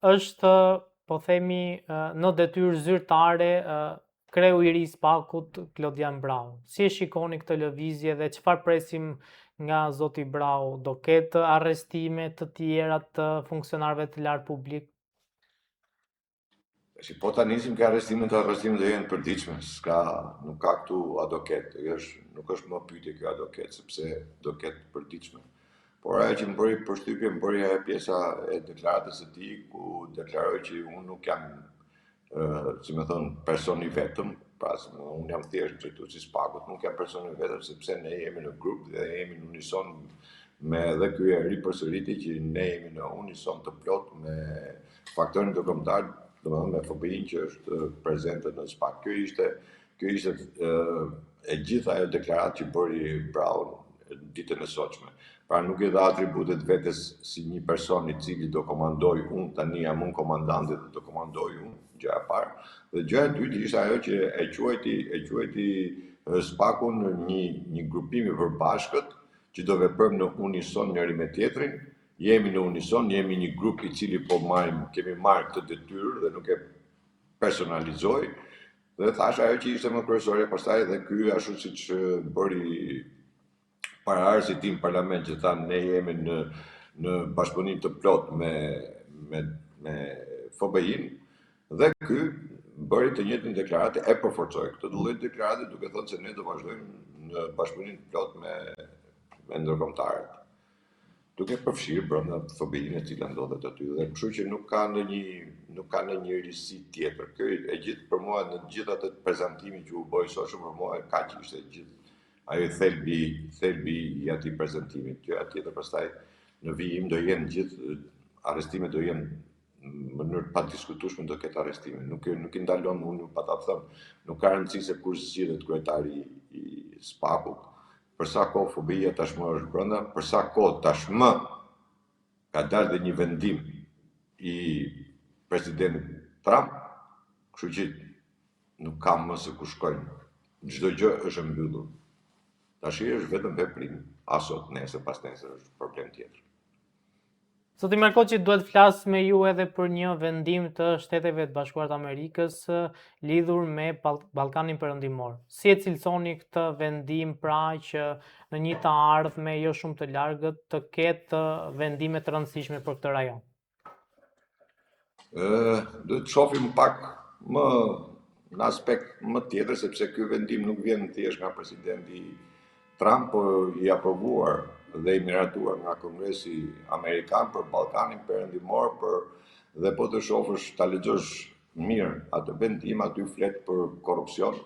Është, po themi, në detyrë zyrtare kreu i ri i SPAK-ut, Klodian Braho. Si e shikoni këtë lëvizje dhe çfarë presim nga zoti Braho? Do ketë arrestime të tjera të funksionarëve të lartë publik? Si po ta nisim ke arrestimet, arrestimet do jenë të përditshme, s'ka, nuk ka këtu a do ketë, është, nuk është më pyetje kjo a do ketë, sepse do ketë të përditshme. Por ajo që më bëri përshtypje, më bëri ajo pjesa e deklaratës së tij, ku deklaroi që unë nuk jam, si me thënë, person i vetëm, pra si me thënë, unë jam thjesht drejtuesi i SPAK-ut, nuk jam person i vetëm, sepse ne jemi në grup dhe jemi në unison me edhe ky e ripërsëriti që ne jemi në unison të plot me faktorin ndërkombëtar, domethënë me FBI-n që është prezente në SPAK. Kjo ishte kjo ishte e gjitha ajo deklaratë që bëri Braho ditën e sotshme. Pra nuk i dha atributet vetes si një person i cili do komandoj unë, tani jam unë komandanti dhe do komandoj unë, gjëja e parë. Dhe gjëja e dytë ishte ajo që e quajti e quajti SPAK-un një një grupim i përbashkët që do veprojmë në unison njëri me tjetrin, Jemi në unison, jemi një grup i cili po marrim, kemi marrë këtë detyrë dhe nuk e personalizoj. Dhe thash ajo që ishte më kryesorja pastaj dhe ky ashtu siç bëri paraardhësi i tij në parlament që tha ne jemi në në bashkëpunim të plot me me me FBI-n dhe ky bëri të njëjtën deklaratë e përforcoi këtë lloj deklarate duke thënë se ne do vazhdojmë në bashkëpunim të plot me me ndërkombëtarët. Duke përfshirë brenda FBI-në e cila ndodhet aty dhe kështu që nuk ka ndonjë nuk ka ndonjë risi tjetër. Kjo e gjithë për mua në gjithë atë prezantimin që u bë i sotshëm për mua kaq ishte e gjithë ajo thelbi thelbi i atij prezantimit. Gjëja tjetër pastaj në vijim do jenë gjithë arrestimet do jenë në mënyrë të padiskutueshme do ketë arrestime. Nuk nuk i ndalon unë pata thënë, nuk ka rëndësi se kush zgjidhet kryetari i SPAK-ut, Për sa kohë FBI-ja tashmë është brenda, për sa kohë tashmë ka dalë dhe një vendim i presidentit Trump, kështu që nuk ka më se ku shkojnë. Çdo gjë është e mbyllur. Tashi është vetëm veprim, a sot, nesër, pasnesër është problem tjetër. Zoti Merkoçi, duhet të flas me ju edhe për një vendim të Shteteve të Bashkuara të Amerikës lidhur me Ballkanin Perëndimor. Si e cilësoni këtë vendim pra që në një të ardhme jo shumë të largët të ketë vendime të rëndësishme për këtë rajon? Ë, duhet të shohim pak më në aspekt më tjetër sepse ky vendim nuk vjen thjesht nga presidenti Trump, po i aprovuar dhe i miratuar nga Kongresi Amerikan për Ballkanin Perëndimor për dhe po të shofësh ta lexosh mirë atë vendim aty flet për korrupsion,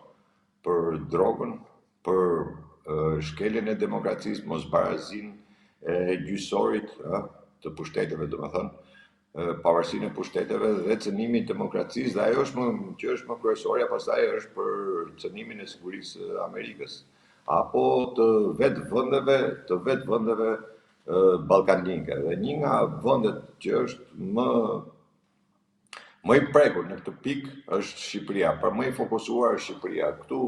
për drogën, për shkeljen e demokracisë, mosbarazinë e gjyqësorit, ë, të pushteteve, domethënë, pavarësinë e pushteteve dhe cënimi i demokracisë dhe ajo është më që është më kryesorja pastaj është për cënimin e sigurisë së Amerikës apo të vetë vendeve, të vetë vendeve ballkanike. Dhe një nga vendet që është më më i prekur në këtë pikë është Shqipëria, pra më i fokusuar është Shqipëria. Këtu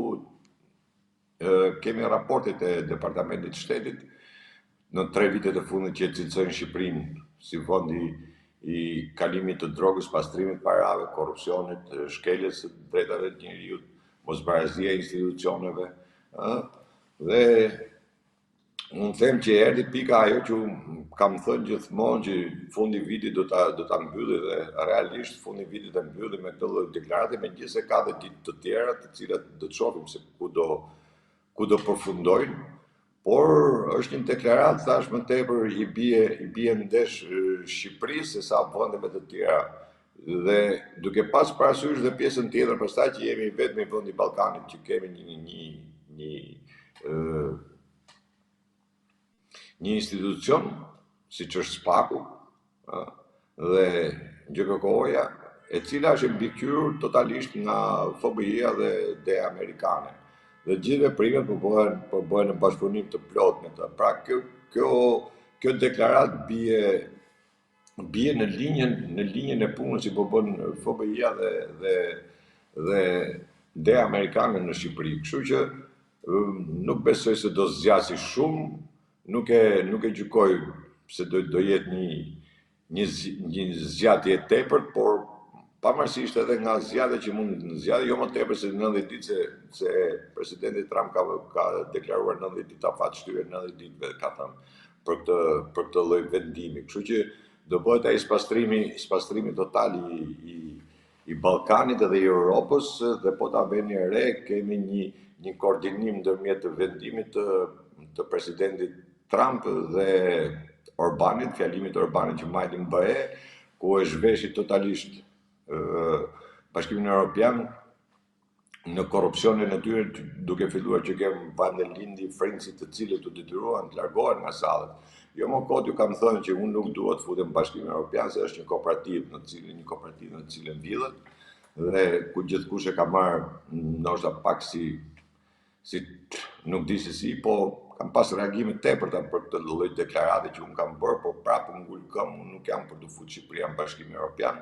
kemi raportet e Departamentit të Shtetit në tre vitet e fundit që e cilësojnë Shqipërinë si vendi i kalimit të drogës, pastrimit të parave, korrupsionit, shkeljes së drejtave të njeriut, mosbarazia e institucioneve, ë dhe unë them që erdhi pika ajo që kam thënë gjithmonë që fundi i vitit do ta do ta mbylli dhe realisht fundi i vitit e mbylli me këtë lloj deklarate, megjithëse ka dhe ditë të tjera të cilat do të shohim se ku do ku do përfundojnë, por është një deklaratë thash më tepër i bie i bie ndesh Shqipërisë se sa vendeve të tjera dhe duke pas parasysh dhe pjesën tjetër pastaj që jemi i vetmi vend i Ballkanit që kemi një një një ë një institucion siç është SPAK-u, ë dhe GJKKO-ja, e cila është e mbikëqyrur totalisht nga FBI-ja dhe DEA amerikane. Dhe gjithë veprimet po bëhen po bëhen në bashkëpunim të plotë me të. Pra kjo kjo kjo deklaratë bie bie në linjën në linjën e punës që po bën FBI-ja dhe dhe dhe DEA amerikane në Shqipëri. Kështu që nuk besoj se do zgjasi shumë, nuk e nuk e gjykoj se do do jetë një. Një një zgjatje e tepërt, por pavarësisht edhe nga zgjatja që mund të zgjatje, jo më tepër se 90 ditë se se presidenti Trump ka ka deklaruar 90 ditë afat shtyrje 90 ditëve ka thënë për këtë për këtë lloj vendimi. Kështu që do bëhet ai spastrimi spastrimi total i i i Ballkanit edhe i Europës dhe po ta veni re kemi një një koordinim ndërmjet vendimit të të presidentit Trump dhe Orbanit, fjalimit të Orbanit që mbajti në BE, ku e zhveshi totalisht Bashkimin Europian në korrupsionin e tyre duke filluar që ke Van der Lindi, Frinzi të cilët u detyruan të largohen nga sallat. Jo më kot ju kam thënë që unë nuk dua të futem në Bashkimin Europian se është një kooperativë në të cilën një kooperativë në të cilën vidhet dhe ku gjithkush e ka marrë ndoshta pak si si nuk di se si, po kam pas reagime të tepërta për këtë lloj deklarate që unë kam bërë, por prapë unë ngul këmbë, unë nuk jam për të futur Shqipëria në Bashkimin Evropian,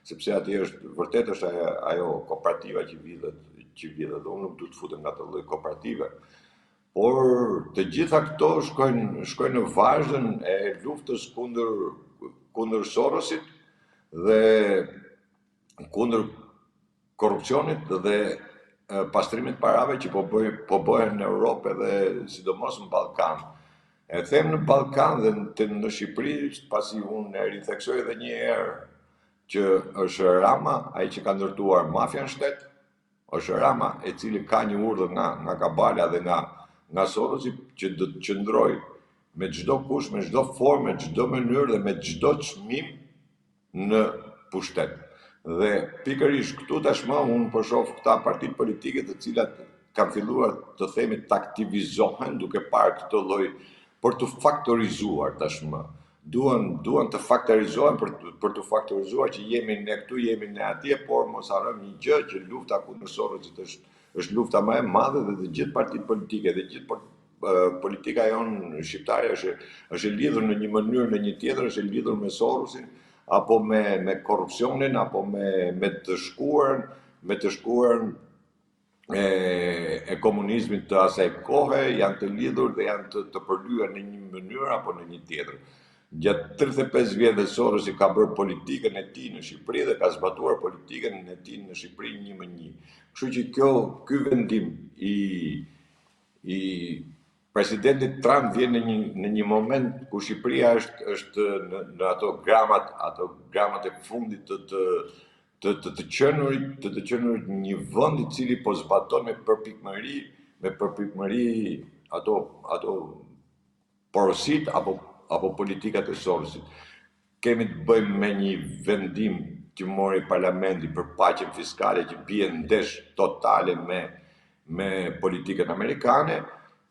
sepse atje është vërtet është ajo, ajo kooperativa që vidhet, që vidhet dhe unë nuk du të futem në atë lloj kooperative. Por të gjitha këto shkojnë shkojnë në vazhdën e luftës kundër kundër Sorosit dhe kundër korrupsionit dhe pastrimit të parave që po bëj po bëhen në Europë dhe sidomos në Ballkan. E them në Ballkan dhe në, në Shqipëri, pasi unë e ritheksoj edhe një herë që është Rama ai që ka ndërtuar mafia në shtet, është Rama e cili ka një urdhër nga nga Kabala dhe nga nga Sorosi që do të qëndrojë me çdo kusht, me çdo formë, me çdo mënyrë dhe me çdo çmim në pushtet. Dhe pikërisht këtu tashmë unë po shoh këta partitë politike të cilat kanë filluar të themi të aktivizohen duke parë këtë lloj për të faktorizuar tashmë. Duan duan të faktorizohen për për të faktorizuar që jemi ne këtu, jemi ne atje, por mos harrojmë një gjë që lufta kundër Sorosit është është lufta më e madhe dhe të gjithë partitë politike dhe gjithë politika jonë shqiptare është është e lidhur në një mënyrë në një tjetër, është e lidhur me Sorosin apo me me korrupsionin apo me me të shkuarën, me të shkuarën e e komunizmit të asaj kohe janë të lidhur dhe janë të, të përlyer në një mënyrë apo në një tjetër. Gjatë 35 vjetëve Sorosi ka bërë politikën e tij në Shqipëri dhe ka zbatuar politikën e tij në Shqipëri një më një. Kështu që kjo ky vendim i i presidentit Trump vjen në një në një moment ku Shqipëria është është në, në ato gramat, ato gramat e fundit të të të të, të qenurit, të të qenurit një vend i cili po zbaton me përpikmëri, me përpikmëri ato ato porositë apo apo politikat e Sorosit. Kemi të bëjmë me një vendim që mori parlamenti për paqen fiskale që bie ndesh totale me me politikën amerikane.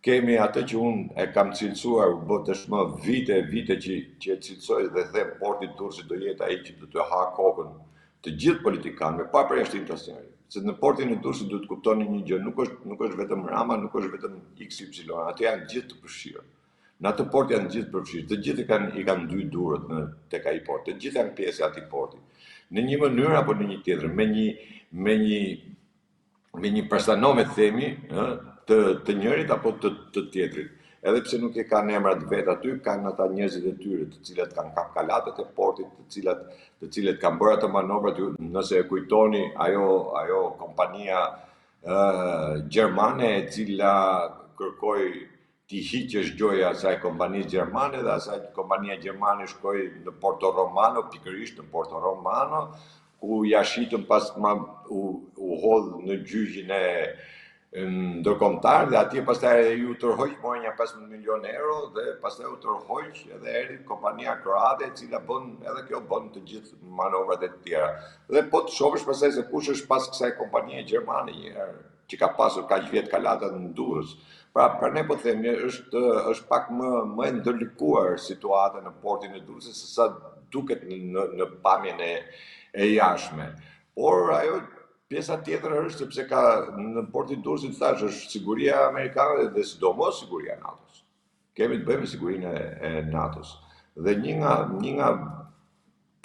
Kemi atë që unë e kam cilësuar, u bë tashmë vite e vite që që e cilësoj dhe them porti i Durrësit do jetë ai që do të ha kokën të gjithë politikanëve pa përjashtim të asnjërit. Se në portin e Durrësit duhet të kuptoni një gjë, nuk është nuk është vetëm Rama, nuk është vetëm XY, aty janë gjithë të përfshirë. Në atë port janë gjithë përfshirë, të gjithë i kanë i kanë dy durët në tek ai port, të gjithë janë pjesë e atij porti. Në një mënyrë apo në një tjetër, me një me një me një prestanome themi, ë, të të njërit apo të të tjetrit. Edhe pse nuk e kanë emrat vet aty, kanë ata njerëzit e tyre, të cilat kanë kap kalatet e portit, të cilat të cilët kanë bërë ato manovrat, ju nëse e kujtoni ajo ajo kompania ë gjermane e cila kërkoi t'i hiqesh gjoja asaj kompanisë gjermane dhe asaj kompania gjermane shkoi në Porto Romano, pikërisht në Porto Romano, ku ja shitën pas ma, u, u hodh në gjyqin e ndërkombëtar dhe atje pastaj ju tërhoq mori nja 15 milion euro dhe pastaj u tërhoq edhe erdhi kompania kroate e cila bën edhe kjo bën të gjithë manovrat e tjera. Dhe po të shohësh pastaj se kush është pas kësaj kompanie gjermane një herë që ka pasur kaq vjet kalatat në Durrës. Pra, pra ne po themi është është pak më më e ndërlikuar situata në portin e Durrësit se sa duket në në, në pamjen e e jashtme. Por ajo pjesa tjetër është sepse ka në portin e Durrësit thash është siguria amerikane dhe sidomos siguria e NATO-s. Kemi të bëjmë me sigurinë e, e NATO-s. Dhe një nga një nga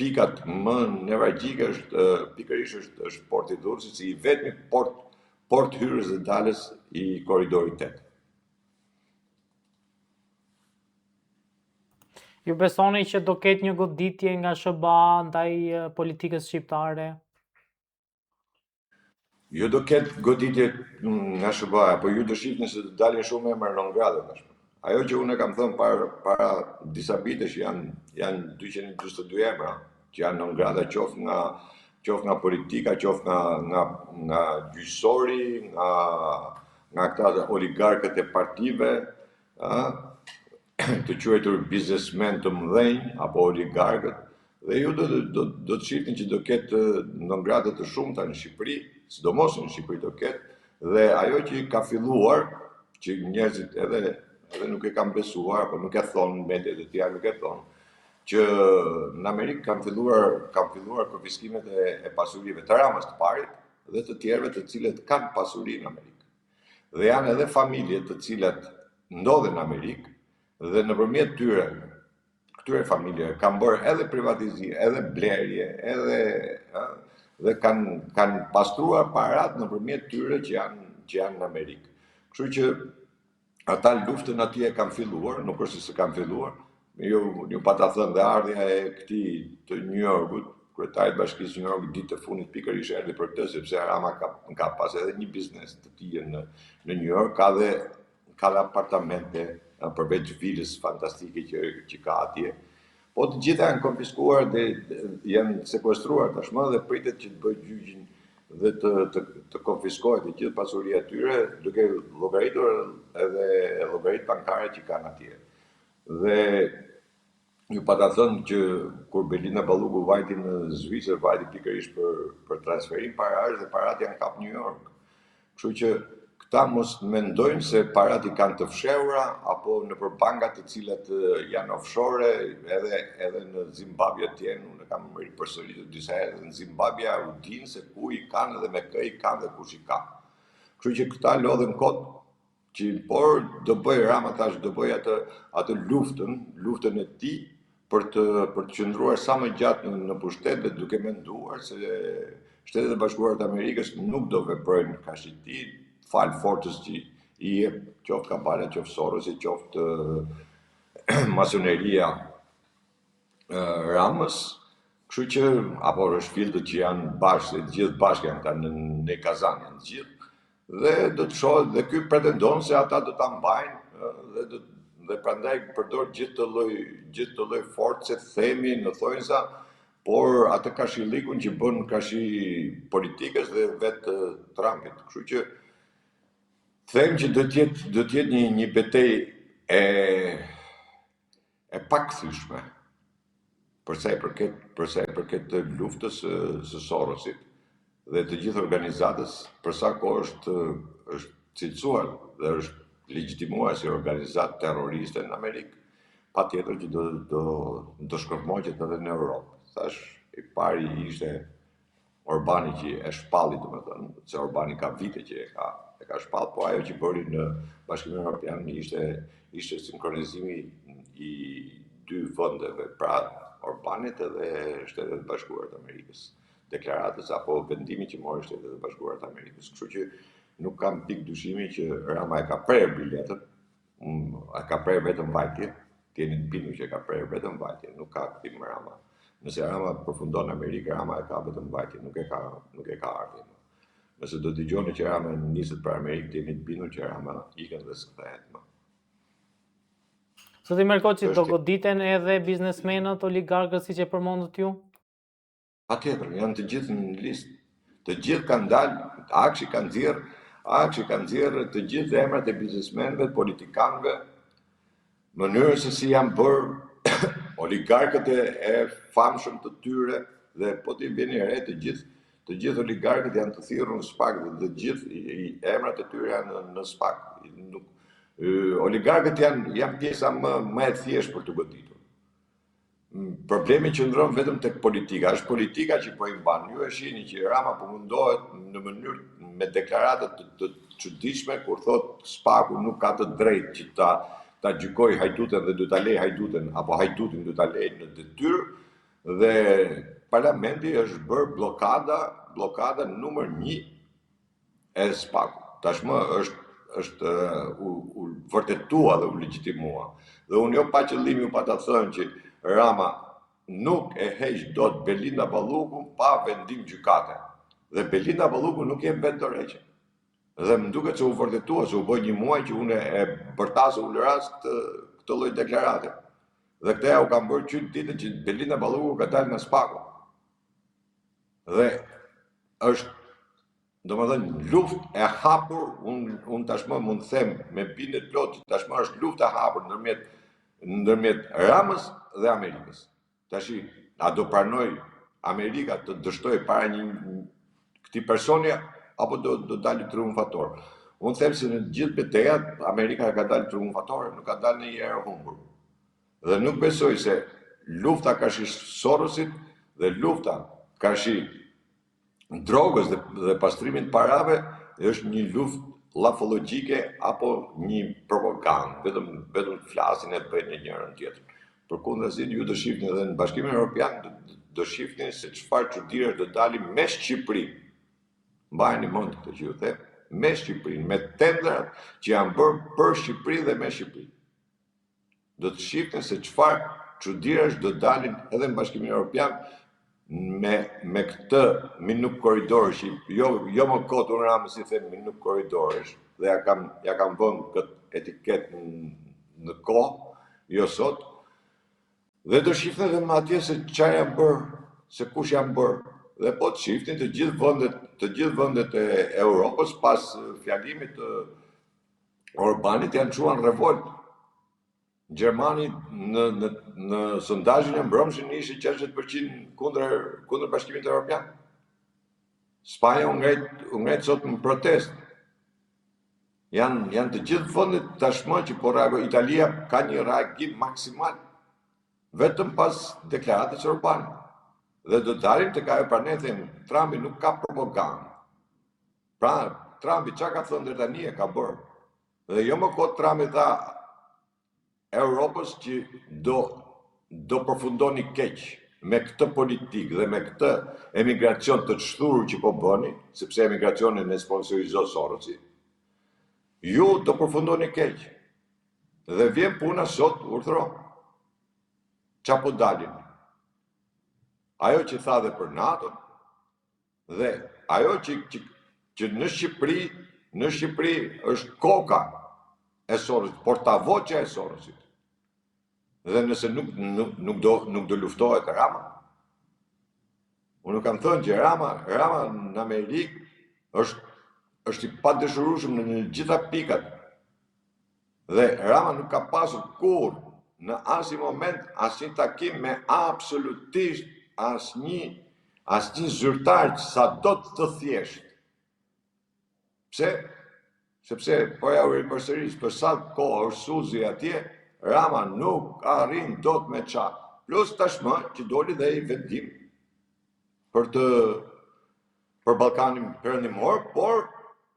pikat më nevralgjike është pikërisht është është porti i Durrësit si i vetmi port port hyrës dhe dalës i korridorit 8. Ju besoni që do ketë një goditje nga SHBA ndaj politikës shqiptare? Jo do ketë goditje nga SHBA, po ju do shihni se do dalin shumë emra non grata tashmë. Ajo që unë e kam thënë para, para disa vitesh janë janë 242 emra që janë non grata qoftë nga qoftë nga politika, qoftë nga nga nga gjyqësori, nga nga këta oligarkët e partive, ë, të quajtur biznesmen të mëdhenj apo oligarkët, dhe ju do do do të shihni që do ketë non grata të shumta në Shqipëri, sidomos në Shqipëri do ketë, dhe ajo që ka filluar, që njerëzit edhe edhe nuk e kanë besuar apo nuk e thonë mediat e tjera nuk e thonë, që në Amerikë kanë filluar kanë filluar konfiskimet e, e pasurive të Ramës të parit dhe të tjerëve të cilët kanë pasuri në Amerikë. Dhe janë edhe familje të cilat ndodhen në Amerikë dhe nëpërmjet tyre këtyre familjeve kanë bërë edhe privatizim, edhe blerje, edhe ë, dhe kanë kanë pastruar parat nëpërmjet tyre që janë që janë në Amerikë. Kështu që ata luftën atje e kanë filluar, nuk është se s'e kanë filluar. Ju ju pata thënë dhe ardhja e këtij të New Yorkut, kryetarit të bashkisë New York ditë të fundit pikërisht erdhi për këtë sepse Rama ka ka pas edhe një biznes të tij në në New York, ka dhe ka dhe apartamente përveç vilës fantastike që që ka atje. Po të gjitha janë konfiskuar dhe janë sekuestruar tashmë dhe pritet që të bëjë gjyqin dhe të të të konfiskohet e gjithë pasuria e tyre, duke llogaritur edhe llogaritë bankare që kanë atje. Dhe ju pata thënë që kur Belinda Balluku vajti në Zvicër, vajti pikërisht për për transferim parash dhe paratë janë kap në New York. Kështu që këta mos mendojnë se parat i kanë të fshehura apo nëpër banka të cilat janë offshore, edhe edhe në Zimbabwe të jenë, unë e kam ripërsëritur disa herë, edhe në Zimbabwe u dinë se ku i kanë dhe me kë i kanë dhe kush i ka. Kështu që këta lodhen kot, që por do bëj Rama tash do bëj atë atë luftën, luftën e tij për të për të qëndruar sa më gjatë në, në pushtet dhe duke menduar se Shtetet e Bashkuara të Amerikës nuk do veprojnë karshi tij, fal forcës që i jep qoftë Kabala, qoftë Sorosi, qoftë masoneria Ramës, kështu që apo rrëshfildët që janë bashkë, se të gjithë bashkë janë këta në në kazan janë të gjithë, dhe do të shohë dhe ky pretendon se ata do ta mbajnë dhe do dhe prandaj përdor gjithë të lloj gjithë të lloj force themi në thonjza, por atë karshillikun që bën karshi politikës dhe vetë Trumpit. Kështu që them që do të jetë do të jetë një një betejë e e pakthyeshme për sa i përket për sa i përket të luftës së, së Sorosit dhe të gjithë organizatës për sa kohë është është cilësuar dhe është legjitimuar si organizatë terroriste në Amerikë, patjetër që do do do shkërmoqet edhe në Europë. Thash, i pari ishte Orbani që e shpalli, domethënë, se Orbani ka vite që e ka e ka shpall, po ajo që bëri në Bashkimin Evropian ishte ishte sinkronizimi i dy vendeve, pra Orbanit edhe Shtetet e Bashkuara të Amerikës, deklaratës apo vendimi që mori Shtetet e Bashkuara të Amerikës. Kështu që nuk kam pikë dyshimi që Rama e ka prerë biletën, e ka prerë vetëm vajtje, të jeni të bindur që e ka prerë vetëm vajtje, nuk ka kthim Rama. Nëse Rama përfundon në Amerikë, Rama e ka vetëm vajtje, nuk e ka nuk e ka ardhjen. Nëse do dëgjoni që Rama niset për Amerikë, të jeni të bindur që Rama ikën dhe s'kthehet më. Zoti Merkoçi, do goditen edhe biznesmenët, oligarkët, siç e përmendët ju? Patjetër, janë të gjithë në listë. Të gjithë kanë dalë, AKSHI ka nxjerr, AKSHI ka nxjerrë të gjithë emrat e biznesmenëve, politikanëve, mënyrën se si janë bërë oligarkët e, e famshëm të tyre dhe po t'i vini re të gjithë të gjithë oligarkët janë të thirrur në SPAK dhe të gjithë emrat e tyre janë në, në SPAK. Nuk, oligarkët janë janë pjesa më më e thjeshtë për të goditur. Problemi qëndron vetëm tek politika. Është politika që po i mban. Ju e shihni që Rama po mundohet në mënyrë me deklarata të, të çuditshme kur thotë SPAK-u nuk ka të drejtë që ta ta gjykojë hajdutën dhe duhet ta lejë hajdutën apo hajdutin duhet ta lejë në detyrë dhe parlamenti është bërë bllokada, bllokada numër 1 e SPAK-ut. Tashmë është është u, u vërtetua dhe u legjitimua. Dhe unë jo pa qëllim ju pata thënë që Rama nuk e heq dot Belinda Ballukun pa vendim gjykate. Dhe Belinda Balluku nuk jep vetë dorëheqje. Dhe më duket se u vërtetua se u bë një muaj që unë e bërtas e ulëras këtë këtë lloj deklarate. Dhe këtë ja u kam bërë që ditën që Belinda Balluku ka dalë nga SPAK-u. Dhe është domethënë luftë e hapur, unë un tashmë mund të them me bindje të plotë, tashmë është luftë e hapur ndërmjet ndërmjet Ramës dhe Amerikës. Tashi, a do pranojë Amerika të dështojë para një këtij personi apo do do dalë triumfator? Unë them se në të gjithë betejat Amerika ka dalë triumfatore, nuk ka dalë ndonjëherë e humbur. Dhe nuk besoj se lufta karshi Sorosit dhe lufta karshi drogës dhe, dhe pastrimit të parave është një luftë llafollogjike apo një propagandë, vetëm vetëm të flasin e të bëjnë në njërën tjetrën. Përkundrazi ju do shihni edhe në Bashkimin Evropian do shihni se çfarë çudirash do dalin me Shqipërinë. Mbajeni mend këtë që ju them, me Shqipërinë, me tenderat që janë bërë për Shqipërinë dhe me Shqipërinë. Do të shihni se çfarë çudirash do dalin edhe në Bashkimin Evropian me me këtë minuk korridorësh, jo jo më kot unë Ramës i them minuk korridorësh dhe ja kam ja kam vënë këtë etiketë në kohë, jo sot. Dhe do shihni edhe më atje se çfarë janë bërë, se kush janë bërë. Dhe po të shihni të gjithë vendet, të gjithë vendet e Europës pas fjalimit të Orbanit janë çuar në revolt. Gjermani në në në sondazhin e mbrëmshëm ishte 60% kundër kundër Bashkimit Evropian. Spanja u ngrit u ngrit sot në protestë. Janë janë të gjithë vendet tashmë që po reagojnë. Italia ka një reagim maksimal vetëm pas deklaratës së Orbanit. Dhe do dalim tek ajo pra ne them Trumpi nuk ka propagandë. Pra, Trumpi ça ka thënë deri tani e ka bërë. Dhe jo më kot Trumpi tha Europës që do do përfundoni keq me këtë politikë dhe me këtë emigracion të shthurur që po bëni, sepse emigracionin e sponsorizon Sorosi, ju do përfundoni keq. Dhe vjen puna sot, urdhro. Ça po dalin? Ajo që tha dhe për NATO, Dhe ajo që, që, që në Shqipëri, në Shqipëri është koka e Sorosit, portavoce e Sorosit. Dhe nëse nuk, nuk, nuk, do, nuk do luftohet Rama, unë kam thënë që Rama, Rama në Amerikë është, është i padëshirueshëm në në gjitha pikat. Dhe Rama nuk ka pasur kurrë në asnjë moment asnjë takim me absolutisht asnjë asnjë zyrtar sado të thjeshtë. Pse? Sepse po ja u ripërsëris, për sa kohë është Suzi atje, Rama nuk arrin dot me ça. Plus tashmë që doli dhe ai vendim për të për Ballkanin Perëndimor, por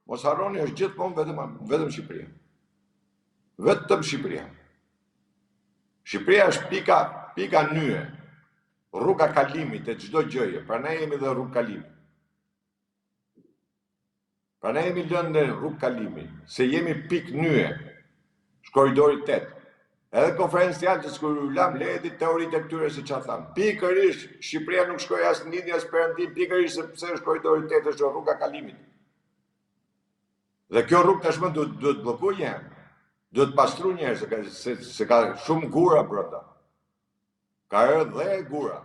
mos harroni është gjithmonë vetëm vetëm Shqipëria. Vetëm Shqipëria. Shqipëria është pika pika nyje, rruga kalimit e çdo gjëje, prandaj jemi dhe rrugë kalimi. Prandaj jemi lënë në rrugë kalimi, se jemi pikë nyje, është korridori 8. Edhe konferencë të Jaltës kur u lam leti teoritë e këtyre se çfarë thanë. Pikërisht Shqipëria nuk shkoi as në lindje as perëndim, pikërisht sepse është korridori 8, është rruga kalimit. Dhe kjo rrugë tashmë duhet duhet bllokuar një herë. Duhet pastru një herë se ka se, se ka shumë gura brenda. Ka erë dhe gura.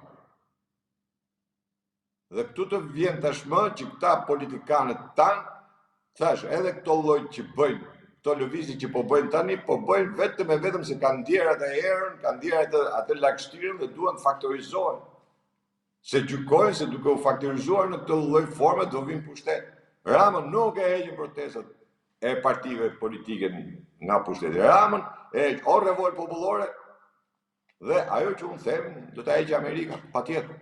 Dhe këtu të vjen tashmë që këta politikanët tanë, thash, edhe këto lloj që bëjnë, këto lëvizje që po bëjnë tani, po bëjnë vetëm e vetëm se kanë ndjerë atë erën, kanë ndjerë atë atë lagështirën dhe duan të faktorizohen. Se gjykojnë se duke u faktorizuar në këtë lloj forme do vinë pushtet. Ramën nuk e heqin protestat e partive politike nga pushteti. Ramën e heq o revoltë popullore Dhe ajo që unë them, do ta heqë Amerika, patjetër.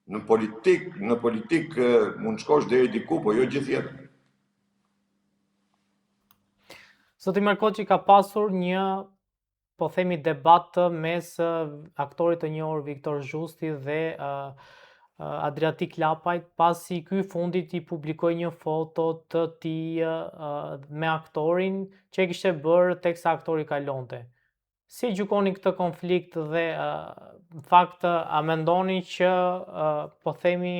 Në politik, në politik mund të shkosh deri diku, po jo gjithë jetën. Zoti Merkoçi ka pasur një po themi debat mes aktorit të njohur Viktor Zhusti dhe uh, Adriatik Lapajt, pasi ky i fundit i publikoi një foto të tij me aktorin që e kishte bërë teksa aktori kalonte. Si e gjykoni këtë konflikt dhe në fakt a mendoni që po themi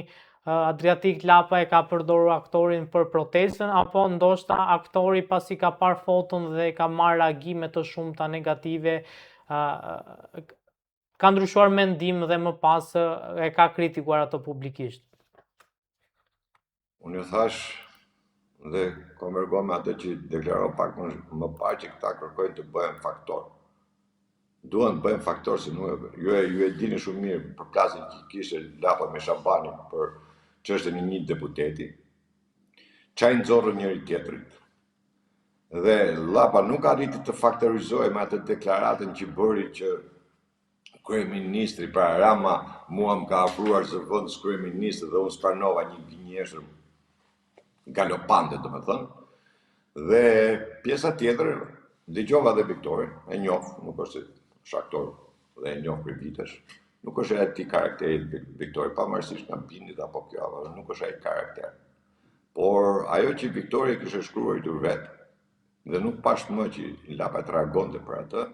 Adriatik Lapaj e ka përdorur aktorin për protestën apo ndoshta aktori pasi ka parë foton dhe ka marrë reagime të shumta negative ka ndryshuar mendim dhe më pas e ka kritikuar ato publikisht? Unë ju thash dhe konvergoj me atë që deklarova pak më, më parë që këta kërkojnë të bëhen faktor. Duan të bëhen faktor se nuk ju e ju e dini shumë mirë përplasjen që kishte Lapa me Shabanin për çështjen e një deputeti. Ça i nxorrën njëri tjetrit. Dhe Llapa nuk arriti të faktorizojë me atë deklaratën që bëri që kryeministri, pra Rama mua më ka afruar zëvendës kryeministër dhe unë s'pranova një gënjeshtër galopante, domethënë. Dhe pjesa tjetër, dëgjova dhe Viktorin, e njoh, nuk është është aktor dhe e njoh prej vitesh. Nuk është ai atij karakteri Viktori, pavarësisht nga bindjet apo kjo, apo nuk është ai karakter. Por ajo që Viktori e kishte shkruar vetë, dhe nuk pash më që Lapa të reagonte për atë,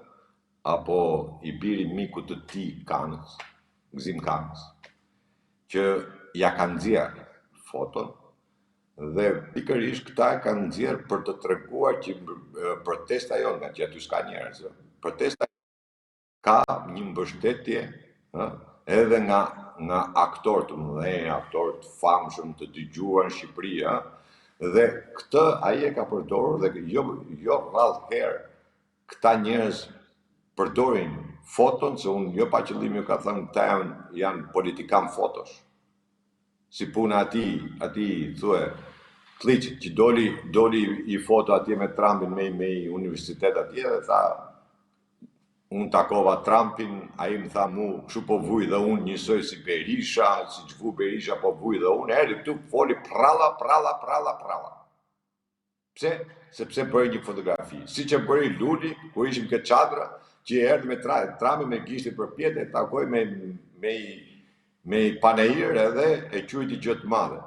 apo i biri mikut të tij Kanës, Gëzim Kanës, që ja ka nxjerr foton dhe pikërisht këta e kanë nxjerr për të treguar që protesta jonë, nga që aty s'ka njerëz, protesta ka një mbështetje ë edhe nga nga aktorë të mëdhenj, aktorë të famshëm, të dëgjuar në Shqipëri, ë, dhe këtë ai e ka përdorur dhe jo jo rrallë herë këta njerëz përdorin foton, se unë jo pa qëllim ju ka thënë këta janë janë politikan fotosh. Si puna atij, atij thue, Klliçit që doli doli i foto atje me Trumpin me me universitet atje dhe tha Unë takova Trumpin, ai më tha mu, kështu po vuj dhe unë njësoj si Berisha, siç vu Berisha po vuj dhe unë, erdhi këtu foli pralla, pralla, pralla, pralla. Pse? Sepse bëri një fotografi. Siç e bëri Luli, kur ishim ke çadra, që erdhi me tra, Trumpin me gishtin përpjetë, e takoi me, me, me i panair edhe e quajti gjë të madhe.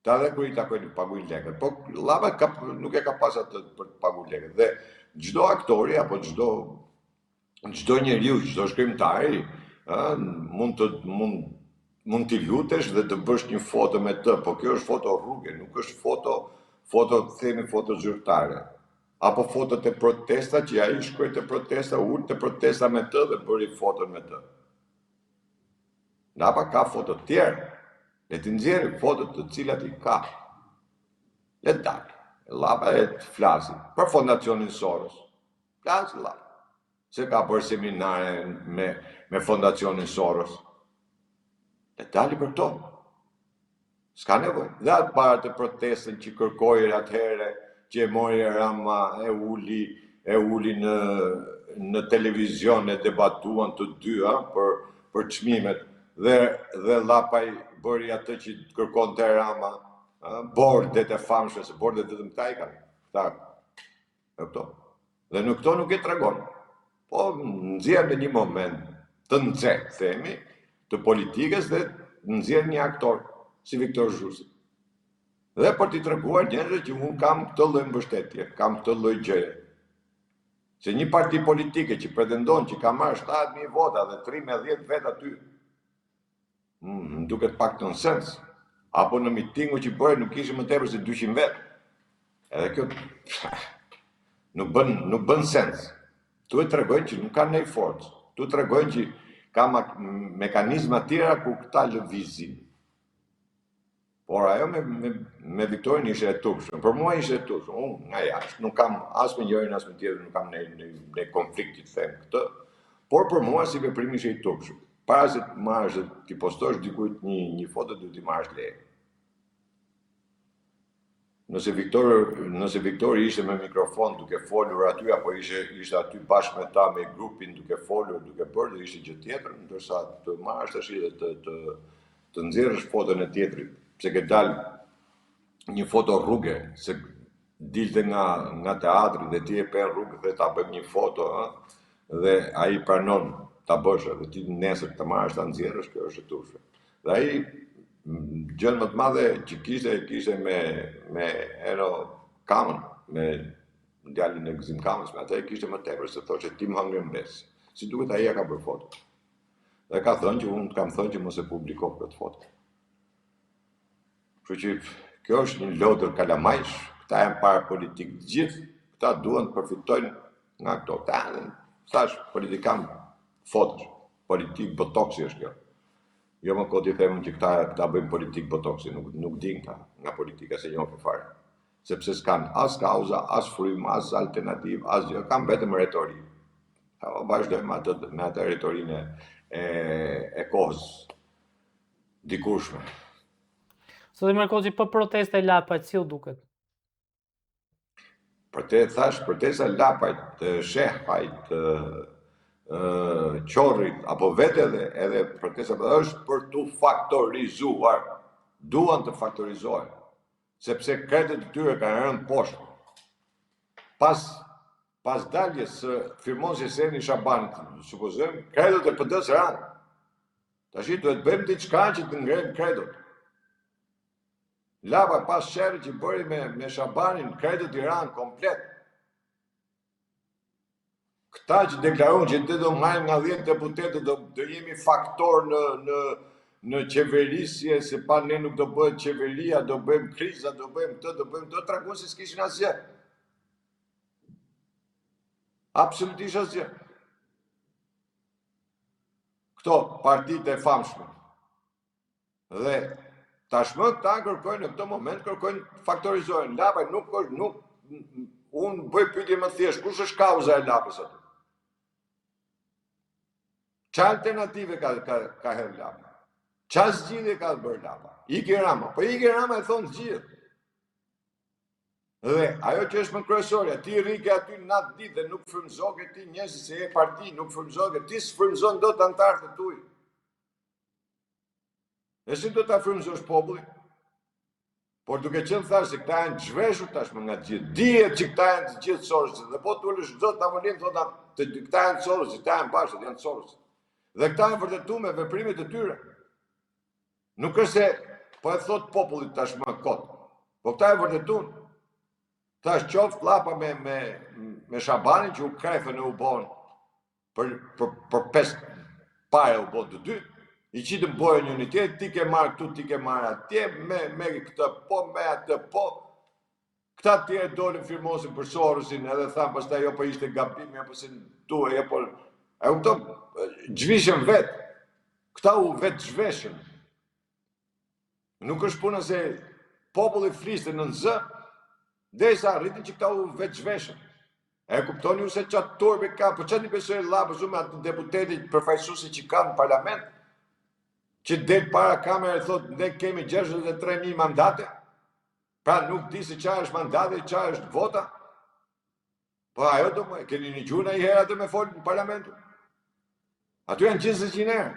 Ta dhe kur i takojnë paguajnë lekët. Po Llapa ka, nuk e ka pas atë për të paguar lekët. Dhe çdo aktori apo çdo çdo njeriu, çdo shkrimtari, ë mund të mund mund t'i lutesh dhe të bësh një foto me të, po kjo është foto rruge, nuk është foto foto themi foto zyrtare. Apo fotot e protesta që ai shkoi te protesta, ul te protesta me të dhe bëri foton me të. Llapa ka foto të tjera. Le t'i nxjerrë fotot të cilat i ka. Le të dalë. Llapa e të flasi për fondacionin Soros. Flasi Llapa. Se ka bërë seminare me, me fondacionin Soros. Le të dali për këto. S'ka nevojë. Dhe atë para të protestën që kërkoi atëherë, që e mori Rama, e uli, e uli në në televizion e debatuan të dy ë për për çmimet dhe dhe Llapaj bëri atë që kërkonte Rama, ë bordet e famshme, se bordet vetëm këta i kanë. Këta E kupton? Dhe në këto nuk e tregon. Po nxjerr në një moment të nxehtë, themi, të politikës dhe nxjerr një aktor si Viktor Zhusi. Dhe për t'i treguar njerëzve që unë kam këtë lloj mbështetje, kam këtë lloj gjëje. Se një parti politike që pretendon që ka marrë 70.000 vota dhe 3 me 10 vet aty, Mm, më duket pak nonsens. Apo në mitingu që bëri nuk ishin më tepër se 200 vet. Edhe kjo nuk bën nuk bën sens. Tu e tregojnë që nuk kanë ndonjë forcë. Tu tregojnë që ka mekanizma tjera ku këta lëvizin. Por ajo me me me Viktorin ishte e turpshme. Për mua ishte e turpshme. Unë nga jashtë nuk kam as me njërin as me tjetrin, nuk kam në në në konflikt të them këtë. Por për mua si veprim ishte i turpshëm. Para se të marrësh dhe t'i postosh dikujt një një foto duhet t'i marrësh leje. Nëse Viktor, nëse Viktori ishte me mikrofon duke folur aty apo ishte ishte aty bashkë me ta me grupin duke folur, duke bërë, do ishte gjë tjetër, ndërsa të marrësh tash dhe të të të nxjerrësh foton e tjetrit, pse ke dal një foto rruge, se dilte nga nga teatri dhe ti e pe në rrugë dhe ta bëjmë një foto, ë, dhe ai pranon ta bësh edhe ti nesër të marrësh ta nxjerrësh, kjo është e turpshme. Dhe ai gjënë më të madhe që kishte, kishte me, me Eno Kamën, me djalin e Gëzim Kamës, me atë e kishte më tepër, se thoshte ti më hëngre në besë. Si duket ai ia ka bërë foto. Dhe ka thënë që unë të kam thënë që mos e publiko këtë foto. Kështu që kjo është një lodër kalamajsh, këta janë para politikë të gjithë, këta duan të përfitojnë nga këto. Këta janë, thash, politikan fotosh, politikë botoksi është kjo. Jo më kot i them unë që këta, këta bëjnë politikë botoksi, nuk, nuk dinë këta nga politika s'e njohin fare. Sepse s'kanë as kauza, as frymë, as alternativë, as gjë, kanë vetëm retorikë. Vazhdojmë me atë, me atë retorinë e, e kohës dikurshme. Zoti Merkoçi, po protesta e Lapajt, si ju duket? Protesta, thash, protesta e Lapajt, të Shehajt, të Qorrit, apo vetë edhe, edhe protesta është për t'u faktorizuar. Duan të faktorizohen, sepse kredot e tyre kanë rënë poshtë. Pas pas daljes së firmosjes së Eni Shabanit, supozojmë, kredot e PD-së ranë. Tashi duhet bëjmë diçka që të ngrejmë kredot. Lapa pas sherrit që bëri me, me Shabanin, kredot i ranë komplet. Këta që deklaruan që ne do marrim nga 10 deputetë, do, do jemi faktor në, në, në qeverisje, se pa ne nuk do bëhet qeveria, do bëjmë kriza, do bëjmë këtë, do bëjmë këtë, treguan se s'kishin asgjë. Absolutisht asgjë. Këto partitë e famshme. Dhe tashmë këta kërkojnë në këtë moment kërkojnë të faktorizohen. Lapaj nuk është nuk unë bëj pyetje më thjesht, kush është kauza e Lapës aty? Ça alternative ka ka ka hedh Lapa? Ça zgjidhje ka bërë Lapa? Iki Rama. Po iki Rama e thonë të gjithë. Dhe ajo që është më kryesorja, ti rrike aty natë ditë dhe nuk frymëzoke ti njerëzit se je parti, nuk frymëzoke, ti s'frymëzon dot anëtarët e tu. E si do ta frymëzosh popullin? Por duke qenë thashë se këta janë zhveshur tashmë nga të gjithë. Dihet që këta janë të gjithë Sorosit dhe po të ulesh çdo tavolinë thotë të këta janë Sorosit, këta janë bashkë, janë Sorosit. Dhe këta janë vërtetuar me veprimet e tyre. Nuk është se po e thot populli tashmë kot. Po këta e vërtetun. Tash qoftë Llapa me, me, me Shabanin që u krefën e u bon për, për, për pes pare u bon të dy. I qitën bojën njëri tjetrit, ti ke marrë këtu, ti ke marrë atje, me, me këtë po, me atë po. Këta të tjerë dolën firmosin për Sorosin edhe thanë pastaj jo po ishte gabim, jo po se duhej, jo po... E kupton, zhvishen vetë. Këta u vetë zhveshën. Nuk është puna se populli fliste nën zë, derisa arritën që këta u vetë zhveshën. E kuptoni ju se ça turpi ka, po ça t'i besoj Llapës unë me atë deputetit përfaqësuesi që ka në parlament, që del para kamerave thotë ne kemi 63.000 mandate, Pra nuk di se ça është mandati, ça është vota. Po ajo do më, keni nigju ndonjëherë atë me folë në parlament? Aty janë gjithë zeqinerë.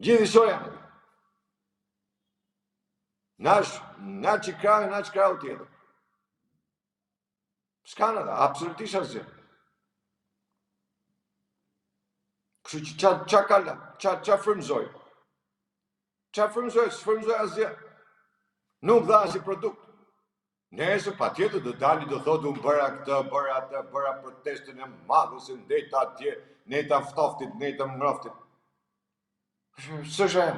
Gjithë njësoj janë. Nash, na që krahu, na që krahu tjetër. S'kanë ata, absolutisht asgjë. Kështu që ça, ça ka la, ça, ça frymëzoi? Ça frymëzoi, s'frymëzoi asgjë. Nuk dha asnjë produkt. Nesër, patjetër, do dali, do thotë, unë bëra këtë, bëra atë, bëra protestën e madhe, se ndejta atje, ndejta ftoftit, ndejta ngroftit. S'është ajo.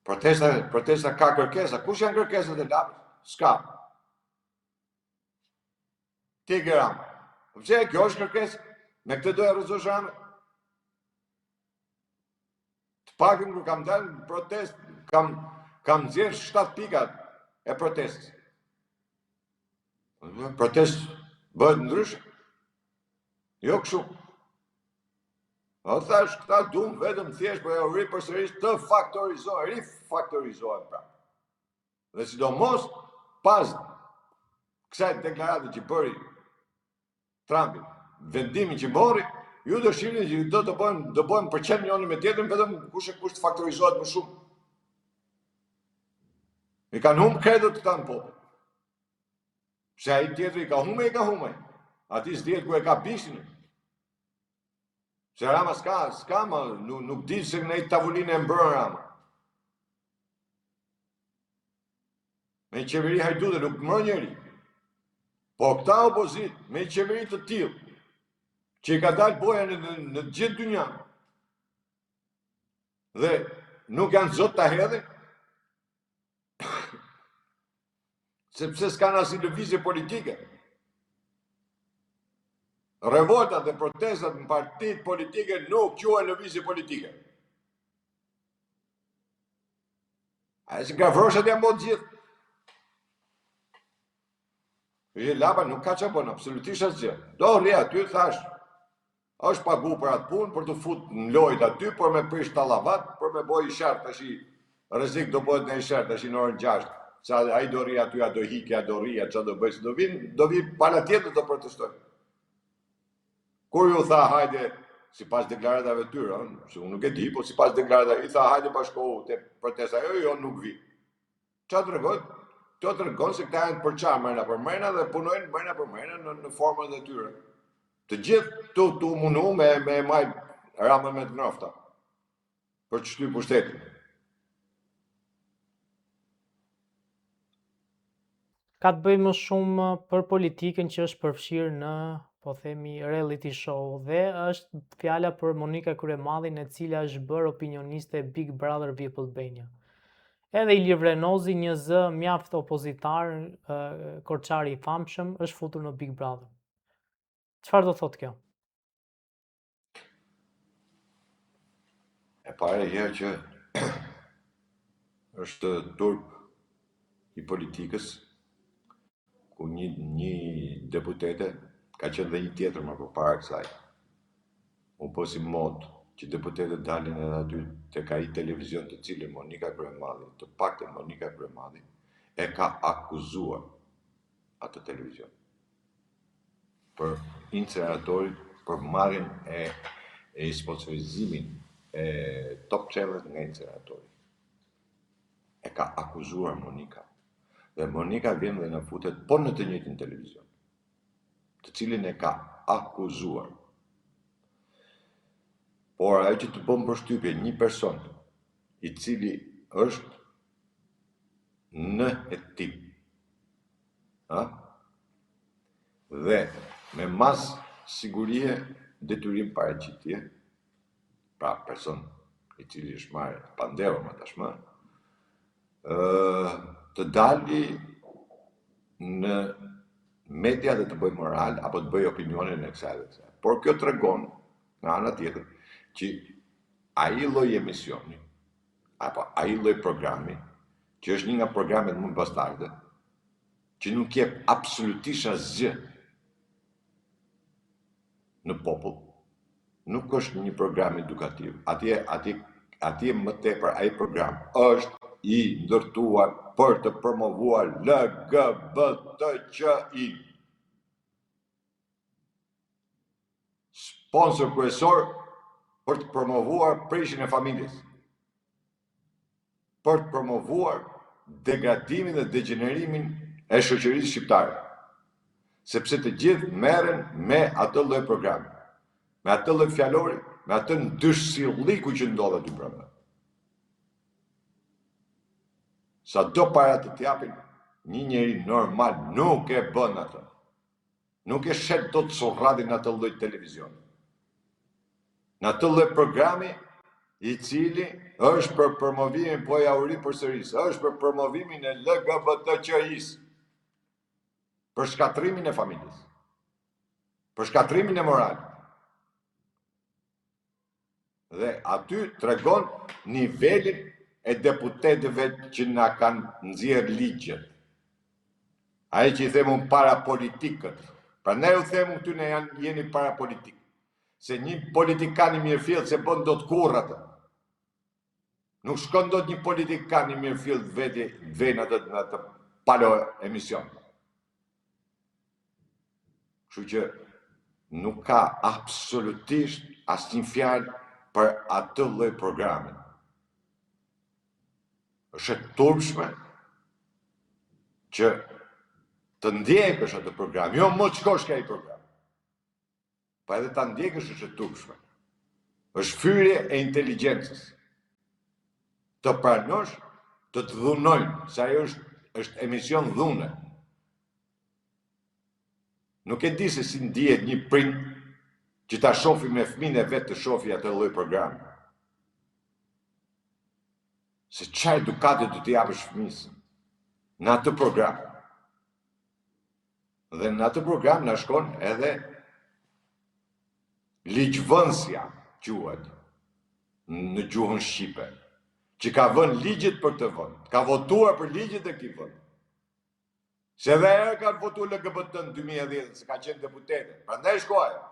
Protesta, protesta ka kërkesa. Kush janë kërkesat e Lapës? S'ka. Ti ke Rama. Po pse kjo është kërkesë? Me këtë do e rrëzosh Ramën? Të paktën kur kam dalë në protestë, kam kam nxjerr 7 pikat e protestës. Protestë bëhet ndryshe. Jo kështu. Po thash, këta duan vetëm thjesht po e ripërsëris të faktorizohen, rifaktorizohen pra. Dhe sidomos pas kësaj deklarate që bëri Trumpi, vendimin që mori, ju do shihni që do të bëjnë, do bëjnë për qen njëri me tjetrin vetëm kush e kush të faktorizohet më shumë. I kanë humb kredot këta në popull. Se ai tjetri i ka humbë, i ka humbë. Atij s'dihet ku e ka bishtin. Se Rama s'ka, s'ka më, nuk, nuk di se në një tavolinë e mbron Rama. Me një qeveri hajdute nuk mbron njeri. Po këta opozitë, me një qeveri të tillë, që i ka dalë boja në, në, në gjithë dynjanë, dhe nuk janë zot ta hedhin, sepse s'kanë asnjë lëvizje politike. Revoltat dhe protestat në partitë politike nuk quhen lëvizje politike. A e si gavroshat janë bo të gjithë. Dhe Lapa nuk ka ça bën, absolutisht asgjë. Do rri aty, thashë, është pagu për atë punë, për t'u fut në lojë aty, për me prish tallavat, për me bo i sherr, tashi, rrezik do bëhet një sherr, tashi në orën 6, sa ai do rri aty, a do hiki, a do rri, a ça do bëjë, se do vin, do vi pala tjetër do protestojë. Kur ju tha hajde, sipas deklaratave të tyre, se unë nuk e di, po sipas deklaratave, i tha hajde bashkohu te protesta, jo, jo, nuk vi. Ça tregon? Kjo tregon se këta janë të përçarë mrena për mrena dhe punojnë mrena për mrena në, në formën e tyre. Të gjithë tu, tu munu me, me majt Ramën me të ngrofta për të shty pushtetin. Ka të bëjë më shumë për politikën që është përfshirë në, po themi, reality show dhe është fjala për Monika Kryemadhin e cila është bërë opinioniste e Big Brother VIP Albania. Edhe Ilir Vrenozi, një zë mjaft opozitar, korçari i famshëm, është futur në Big Brother. Çfarë do thotë kjo? E para herë që është turp i politikës, ku një, një deputete, ka qenë dhe një tjetër më përpara kësaj, u bë si modë që deputetët dalin edhe aty tek ai televizion të cilin Monika Kryemadhi, të paktën Monika Kryemadhi, e ka akuzuar atë televizion. Për inceneratorin, për marrjen e, e sponsorizimin e Top Channel nga inceneratori. E ka akuzuar Monika. Dhe Monika vjen dhe na futet po në të njëjtin televizion, të cilin e ka akuzuar. Por ajo që të bën përshtypje një person i cili është në hetim, ë? Dhe me masë sigurie detyrim paraqitje, pra person i cili është marrë i pandehur më tashmë, ë të dali në media dhe të bëjë moral apo të bëjë opinionin e kësaj dhe kësaj. Por kjo tregon nga ana tjetër që ai lloj emisioni apo ai lloj programi që është një nga programet më bastarde, që nuk jep absolutisht asgjë në popull, nuk është një program edukativ. Atje, atje, atje më tepër ai program është i ndërtuar për të promovuar LGBTQI. Sponsor kryesor për të promovuar prishjen e familjes. Për të promovuar degradimin dhe degjenerimin e shoqërisë shqiptare. Sepse të gjithë merren me atë lloj programi, me atë lloj fjalori, me atë ndyrësilliku që ndodh aty brenda. Sa do para të t'japin, një njeri normal nuk e bën atë. Nuk e shet dot surratin në atë lloj televizioni. Në atë lloj programi i cili është për promovimin, po ja u ripërsëris, është për promovimin e LGBTQI-s. Për shkatërrimin e familjes. Për shkatërrimin e moralit. Dhe aty tregon nivelin e deputetëve që na kanë nxjerrë ligjet. Ai që i them unë parapolitikët. Prandaj u them unë këtyne janë jeni parapolitik. Se një politikan i mirëfilltë s'e bën dot kurrë atë. Nuk shkon dot një politikan i mirëfilltë veti vjen atë në atë palo emision. Kështu që nuk ka absolutisht asnjë fjalë për atë lloj programi. Është e turpshme që të ndjekësh atë program, jo më të shkosh ke ai program. Pa edhe ta ndjekësh është e turpshme. Është fyerje e inteligjencës. Të pranosh të të dhunojnë, se ajo është është emision dhune. Nuk e di se si ndihet një prind që ta shofi me fëmijën e vet të shofi atë lloj programi. Se ça edukate do t'i japësh fëmijës në atë program. Dhe në atë program na shkon edhe ligjvënësja quhet në gjuhën shqipe, që ka vënë ligjet për këtë vend, ka votuar për ligjet e këtij vendi. Se dhe ajo ka votu LGBT në 2010, se ka qenë deputete, prandaj shkoi ajo.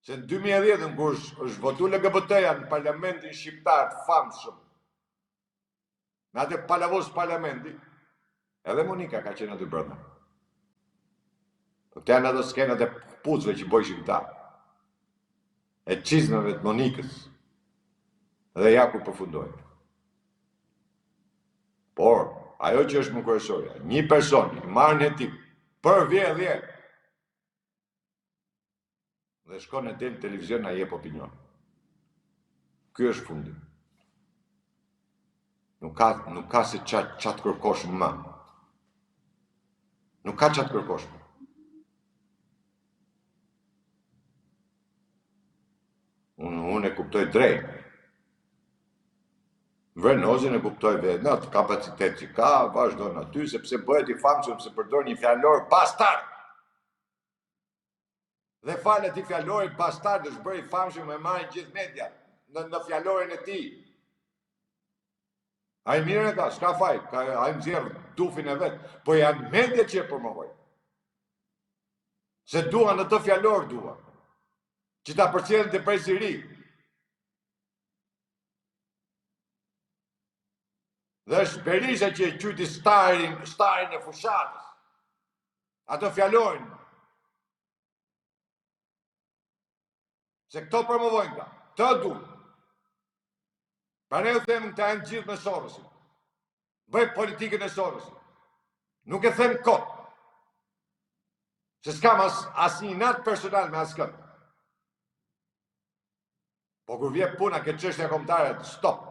Se në 2010, kur është votu LGBT-ja në parlamentin shqiptar të famshëm, Në atë palavos parlamenti, edhe Monika ka qenë aty brenda. Po këto janë ato skenat e këpucëve që bojshin këta. E çizmeve të Monikës. Dhe ja ku përfundoi. Por, ajo që është më kryesorja, një person i marrë në hetim për vjedhje Dhe shkon e del në televizion na jep opinion. Ky është fundi. Nuk ka, nuk ka se ça, ça të kërkosh më. Nuk ka ça të kërkosh më. Unë, unë e kuptoj drejt. Vrenozin e kuptoj vetë, në atë kapacitet që ka, vazhdon aty, sepse bëhet i famshëm se përdor një fjalor bastard. Dhe falë atij fjalori bastard është bërë i famshëm e marrin gjithë media në, në fjalorin e tij. Ai mirë e ka, s'ka faj, ka, ai nxjerr dufin e vet, po janë media që e promovojnë. Se duan atë fjalor duan. Që ta përcjellin te brezi i ri. Dhe është Berisha që e quajti starin, starin e fushatës. Atë fjalorin. Se këto promovojnë këta, të duan. Pra ne u them këta janë gjithë me Sorosin. Bëjnë politikën e Sorosit. Nuk e them kot. Se s'kam as, asnjë inat personal me askënd. Po kur vjen puna ke çështja kombëtare, stop.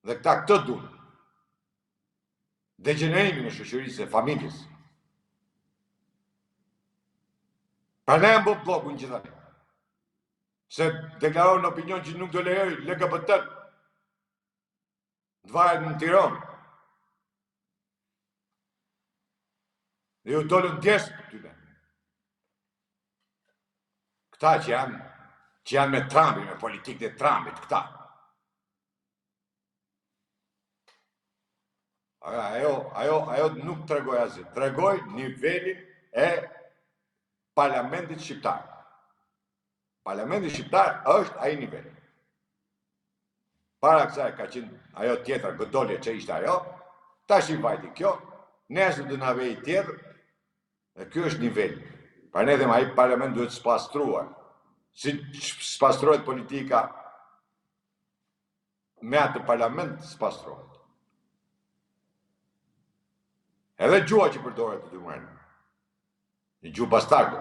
Dhe këta këtë duan. Degjenerimin e shoqërisë e familjes. Prandaj janë bërë bllokun gjithandej. Se deklaron në opinion që nuk do lejoj LGBT të varet në Tiranë. Dhe ju dolën djersët këtyre. Këta që janë, që janë me Trumpin, me politikën e Trumpit, këta. Ajo, ajo, ajo nuk tregoi asgjë. Tregoi nivelin e parlamentit shqiptar. Parlamenti shqiptar është ai nivel. Para kësaj ka qenë ajo tjetra, Godolja që ishte ajo, tash i vajti kjo, nesër do na vejë tjetër, dhe ky është niveli. Pra ne them ai parlament duhet spastruar. Si spastrohet politika me atë parlament spastrohet. Edhe gjuha që përdoret të dy mrena. Një gjuhë bastarde.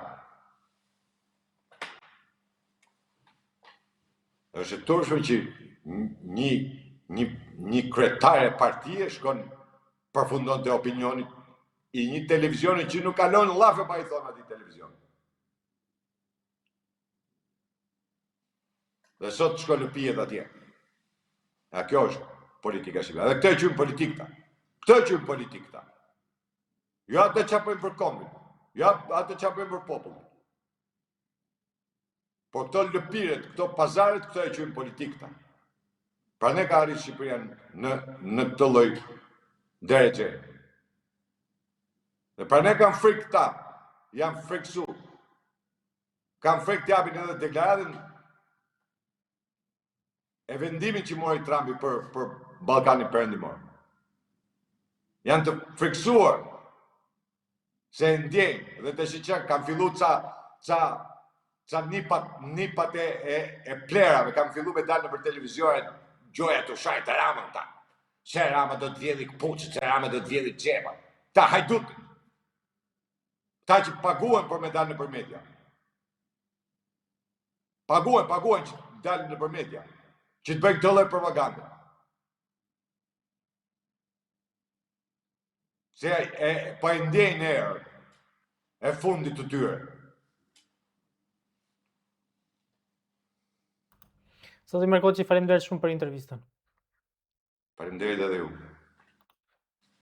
Është e turpshme që një një një kryetare partie shkon përfundon te opinioni i një televizioni që nuk kalon llafe pa i thonë atij televizioni. Dhe sot shkon lëpihet atje. A kjo është politika shqiptare. Dhe këtë e quajnë politikë këta. Këtë e quajnë politikë këta. Jo atë që bëjmë për kombin, jo atë që bëjmë për popullin. Por këto lëpiret, këto pazaret, këto e quajnë politikë këta. Prandaj ka arritë Shqipëria në, në këtë lloj derexhe. Dhe prandaj kanë frikë këta, janë frikësu. Kanë frikë të japin edhe deklaratën e vendimin që mori Trumpi për, për Ballkanin Perëndimor. Janë të frikësuar se e ndjejnë dhe të që kanë fillu ca, ca, ca nipat, nipat e, e, e plerave, kanë fillu me dalë nëpër televizione, gjoja tu sha Ramën këta. Se Rama do të vjedhi këpucët, se Rama do të vjedhi xhepat. Këta hajdutët. Këta që paguhen për me dalë nëpër media. Paguhen, paguhen që të dalin nëpër media, që të bëjnë këtë lloj propagande. Se e, po e ndjejnë erën e fundit të tyre. Zoti Merkoçi, faleminderit shumë për intervistën. Faleminderit edhe ju.